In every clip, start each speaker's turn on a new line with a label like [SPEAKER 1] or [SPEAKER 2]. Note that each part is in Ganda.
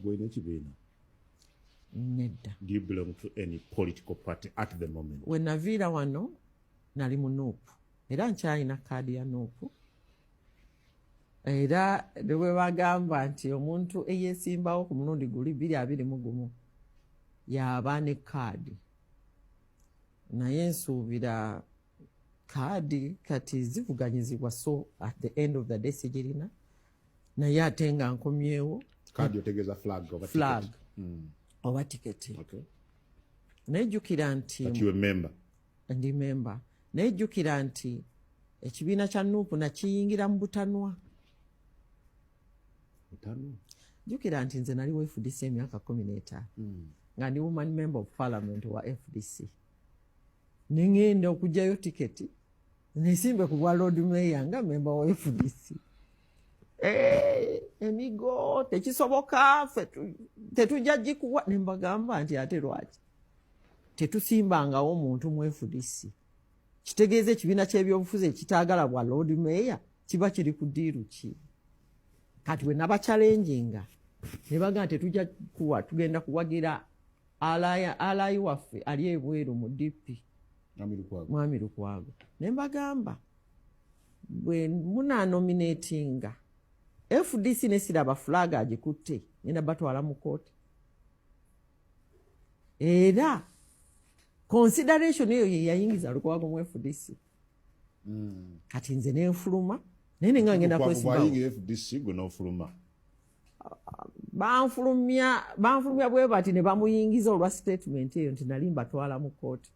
[SPEAKER 1] Gwolina ekibiina?
[SPEAKER 2] Nedda.
[SPEAKER 1] Do you belong to any political party at the moment?
[SPEAKER 2] We naviira wano nali mu NUP, era nkyalina kaadi ya NUP. Era ne bwe bagamba nti omuntu eyeesimbawo ku mulundi guli 2021 yaba ne kaadi, naye nsuubira kaadi kati zivuganyizibwa, so at the end of the day sigirina, naye ate nga nkomyewo.
[SPEAKER 1] Kaadi otegeeza flag oba
[SPEAKER 2] Flag.
[SPEAKER 1] ticket?
[SPEAKER 2] Oba tiketi. Naye jjukira nti
[SPEAKER 1] But you a member?
[SPEAKER 2] Ndi member, naye jjukira nti ekibiina kya NUP nakiyingira mu butanwa.
[SPEAKER 1] Butanwa?
[SPEAKER 2] Jjukira nti nze nali wa FDC emyaka 15 nga ndi woman member of parliament wa FDC, neŋŋenda okugyayo tiketi nesimbe ku bwa lord mayor nga member wa FDC. Emigo tekisoboka, ffe tetujja gikuwa. Ne mbagamba nti ate lwaki tetusimbangawo muntu mu FDC? Kitegeeza ekibiina ky'ebyobufuzi ekitaagala bwa lord mayor kiba kiri ku deal ki? Kati bwe nabachallenginga ne bagamba tetujja kuwa, tugenda kuwagira ally waffe ali ebweru mu DP.
[SPEAKER 1] Mwami Lukwago.
[SPEAKER 2] Mwami Lukwago. Ne mbagamba bwe munanominatinga FDC nesiraba flag agikutte, ngenda batwala mu kooti. Era consideration eyo ye yayingiza Lukwago mu FDC. Kati nze nenfuluma, naye nenga ngenda
[SPEAKER 1] Lukwago
[SPEAKER 2] kwesimbawo.
[SPEAKER 1] Bw'ayingira FDC, gwe n'ofuluma.
[SPEAKER 2] Banfulumya bwe bati ne bamuyingiza olwa statement eyo nti nali mbatwala mu kooti.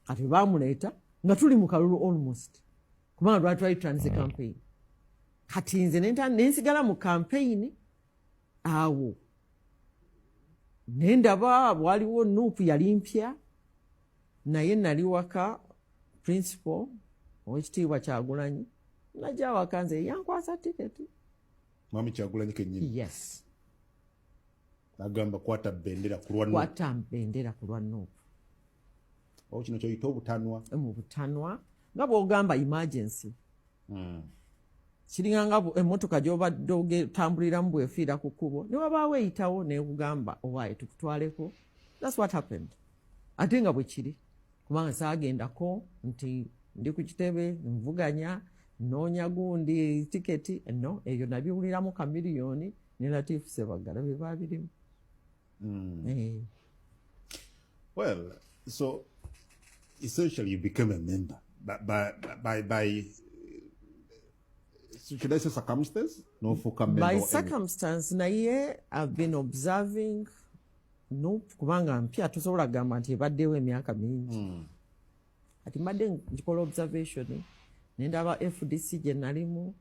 [SPEAKER 2] Kati bwe bamuleeta nga tuli mu kalulu almost, kubanga lwali twali tutandise campaign. Kati nze nensigala mu campaign awo, nendaba waliwo NUP yali mpya, naye nali waka principal Owekitiibwa Kyagulanyi najja awaka, nze yankwasa tiketi.
[SPEAKER 1] Mwami Kyagulanyi kennyini?
[SPEAKER 2] Yes.
[SPEAKER 1] Agamba kwata bendera ku lwa NUP.
[SPEAKER 2] Kwata bendera ku lwa NUP.
[SPEAKER 1] Oba kino kyoyita obutanwa?
[SPEAKER 2] Mu butanwa, nga bw'ogamba emergency. Kiringa nga emmotoka gy'obadde otambuliramu bw'efiira ku kkubo, ne wabaawo eyitawo nekugamba, "Owaaye, tukutwaleko." That's what happened. Ate nga bwe kiri, kubanga saagendako nti ndi ku kitebe nvuganya noonya gundi tiketi. No, eyo nabiwuliramu Kamiliyoni ne Latifu Sebagala bye babirimu. Eh.
[SPEAKER 1] Well, so essentially you became a member by, should I say circumstance? N'ofuuka member
[SPEAKER 2] By
[SPEAKER 1] wa
[SPEAKER 2] circumstance, naye I've been observing NUP kubanga mpya, tosobola kugamba nti ebaddewo emyaka mingi. Kati mbadde ngikola observation, nendaba FDC gye nalimu,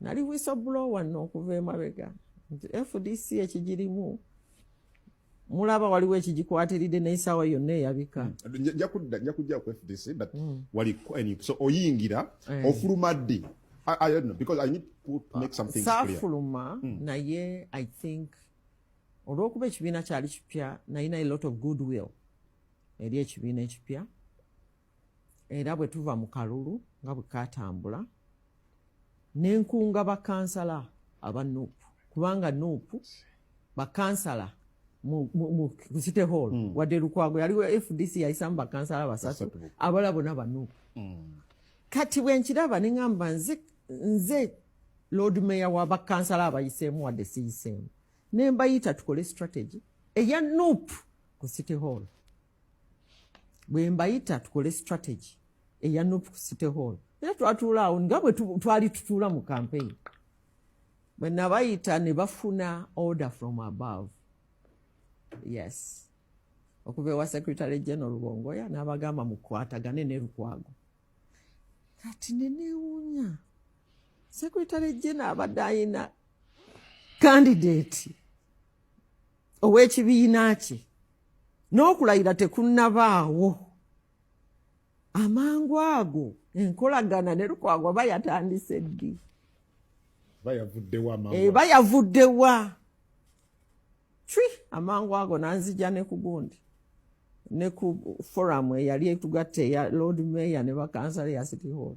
[SPEAKER 2] nali whistleblower nno okuva emabega nti FDC ekigirimu mulaba waliwo ekigikwatiridde n'essaawa yonna eyabika.
[SPEAKER 1] Nja kujja ku FDC, but wali ku NUP. So oyingira,
[SPEAKER 2] Eh.
[SPEAKER 1] ofuluma ddi? I don't know, because I need to make some things clear.
[SPEAKER 2] Saafuluma, naye I think olw'okuba ekibiina kyali kipya, nalina a lot of goodwill eri ekibiina ekipya. Era bwe tuva mu kalulu nga bwe katambula, nenkunga bakansala aba NUP, kubanga NUP bakansala mu City Hall, wadde Lukwago yaliwo FDC yayisamu bakansala basatu,
[SPEAKER 1] Basatu.
[SPEAKER 2] abalala bonna ba NUP. Kati bwe nkiraba ne ŋŋamba nze lord mayor wa bakansala abayiseemu, wadde siyiseemu, ne mbayita tukole strategy eya NUP ku City Hall. Bwe mbayita tukole strategy eya NUP ku City Hall, era twatuula awo nga bwe twali tutuula mu campaign. Bwe nabayita ne bafuna order from above, yes, okuva ewa Secretary General Rubongoya, n'abagamba mukwatagane ne Lukwago. Kati neneewuunya, Secretary General abadde ayina candidate ow'ekibiina kye, n'okulayira tekunnabaawo, amangu ago enkolagana ne Lukwago aba yatandise ddi?
[SPEAKER 1] Ba yavuddewo amangu?
[SPEAKER 2] Eba yavuddewa cwi amangu ago, nanzija ne ku gundi ne ku forum eyali etugatta eya lord mayor ne bakansala ya City Hall,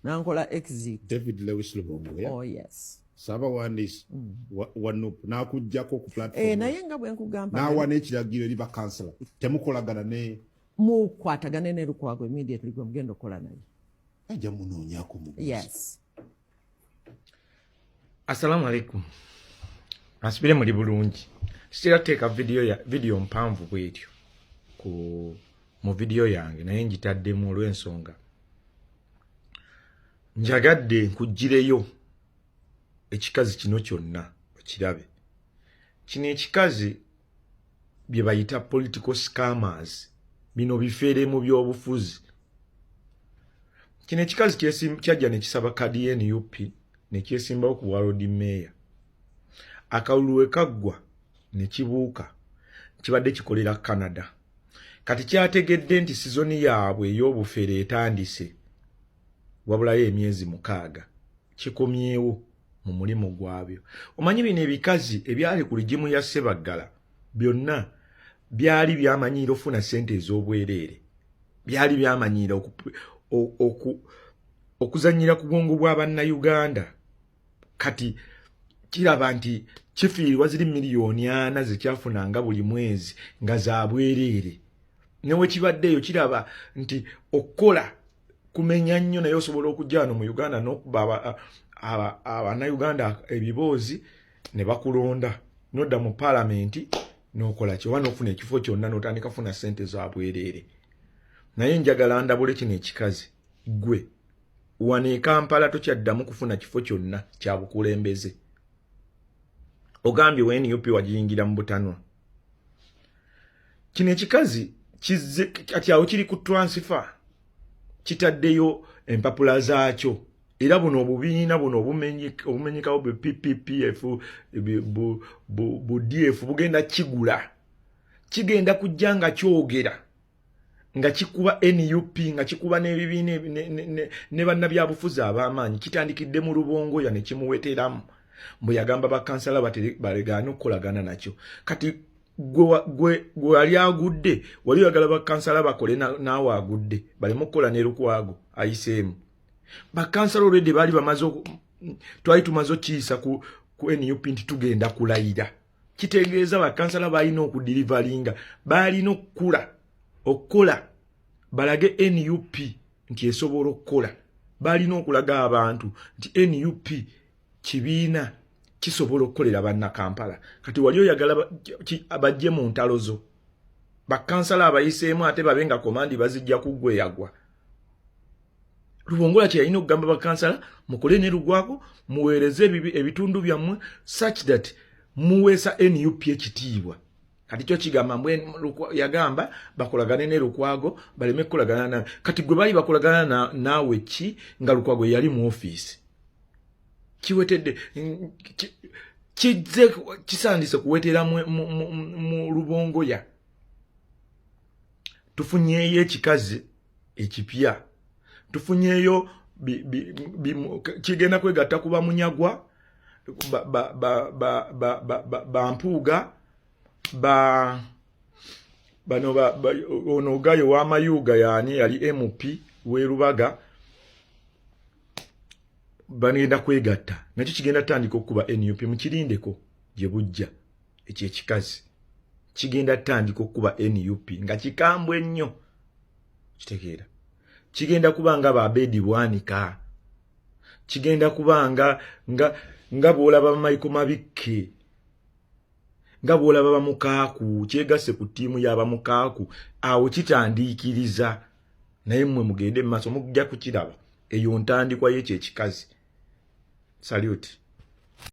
[SPEAKER 2] nankola exit.
[SPEAKER 1] David Lewis Rubongoya?
[SPEAKER 2] Oh yes.
[SPEAKER 1] Saabawandiisi wa NUP n'akuggyako ku platform.
[SPEAKER 2] Eh, naye nga bwe nkugamba,
[SPEAKER 1] n'awa n'ekiragiro eri bakansala, temukolagana ne
[SPEAKER 2] Mukwatagane ne Lukwago immediately, gwe mugenda okukola naye.
[SPEAKER 1] Ajja munoonyaako mubuuzi.
[SPEAKER 2] Yes.
[SPEAKER 3] Assalamu alaikum, asibire muli bulungi. Sitera kuteeka video ya video mpanvu bwetyo ku mu video yange, naye ngitaddemu olw'ensonga njagadde nkuggireyo ekikazi kino kyonna okirabe. Kino ekikazi bye bayita political scammers, bino bifeere mu byobufuzi. Kino ekikazi kyajja ne kisaba kadi ya NUP ne kyesimbawo ku bwa Lord Mayor. Akalulu we kaggwa ne kibuuka. Kibadde kikolera Canada, kati kyategedde nti season yaabwe ey'obufere etandise, wabulayo emyezi 6 kikomyewo mu mulimu gwabyo. Omanyi bino ebikazi ebyali ku regime ya Sebaggala byonna byali byamanyiira ofuna ssente ez'obwereere, byali byamanyiira okuzannyira ku bwongo bwa Bannayuganda. Kati kiraba nti kifiirwa ziri miliyoni 4 zekyafunanga buli mwezi nga za bwereere. Newekibaddeeyo kiraba nti okukola kumenya nnyo, naye osobola okujja wano mu Uganda n'okuba Abannayuganda ebiboozi ne bakulonda, nodda mu paalamenti n'okola ki oba n'ofuna ekifo kyonna n'otandika funa ssente za bwereere. Naye njagala ndabule kino ekikazi, ggwe wano e Kampala tokyaddamu kufuna kifo kyonna kya bukulembeze. Ogambye wa NUP wagiyingira mu butanwa. Kino ekikazi kizze kati awo kiri ku transfer, kitaddeyo empapula zaakyo, era buno obubiina buno obumenyekawo bu PPPF, bu DF bugenda kigula, kigenda kujja nga kyogera nga kikuba NUP, nga kikuba n'ebibiina ne bannabyabufuzi ab'amaanyi. Kitandikidde mu Lubongoya ne kimuweteramu bwe yagamba bakansala balegaane okukolagana nakyo. Kati gwe wali agudde, wali oyagala bakansala bakole naawe agudde, baleme okukola ne Lukwago ayiseemu. Bakansala olwedde baali bamaze, twali tumaze okiyisa ku NUP nti tugenda kulayira. Kitegeeza bakansala balina okudeliveringa, balina okukula, okukola, balage NUP nti esobola okukola. Balina okulaga abantu nti NUP kibiina kisobola okukolera Bannakampala. Kati wali oyagala bajje mu ntalo zo bakansala abayiseemu, ate babe nga command bazijja kuggweyagwa. Lubongola kye yalina okugamba bakansala, mukole ne Lukwago, muweereze ebitundu byammwe such that muweesa NUP ekitiibwa. Kati kyo kigamba mbwe yagamba bakolagane ne Lukwago, baleme kukolagana na kati gwe bali bakolagana naawe ki nga Lukwago yali mu ofiisi. Kiwetedde, kizze kisandise kuwetera mu Lubongoya. Tufunyeeyo ekikazi ekipya, tufunyeeyo kigenda kwegatta ku bamunyagwa bampuuga ba bano ono gayo w'amayuuga yaani yali MP w'erubaga, bagenda kwegatta nakyo, kigenda tandika okukuba NUP. Mukirindeko gye bujja, ekyo ekikazi kigenda tandika okukuba NUP nga kikambwe ennyo. Kitegeera kigenda kuba nga baabedi bwanika, kigenda kuba nga bw'olaba Michael Mabikke, nga bw'olaba bamukaaku, kyegasse ku ttiimu y'abamukaaku. Awo kitandiikiriza, naye mmwe mugende mu maaso, mujja kukiraba. Eyo ntandikwa y'ekyo ekikazi. Salute.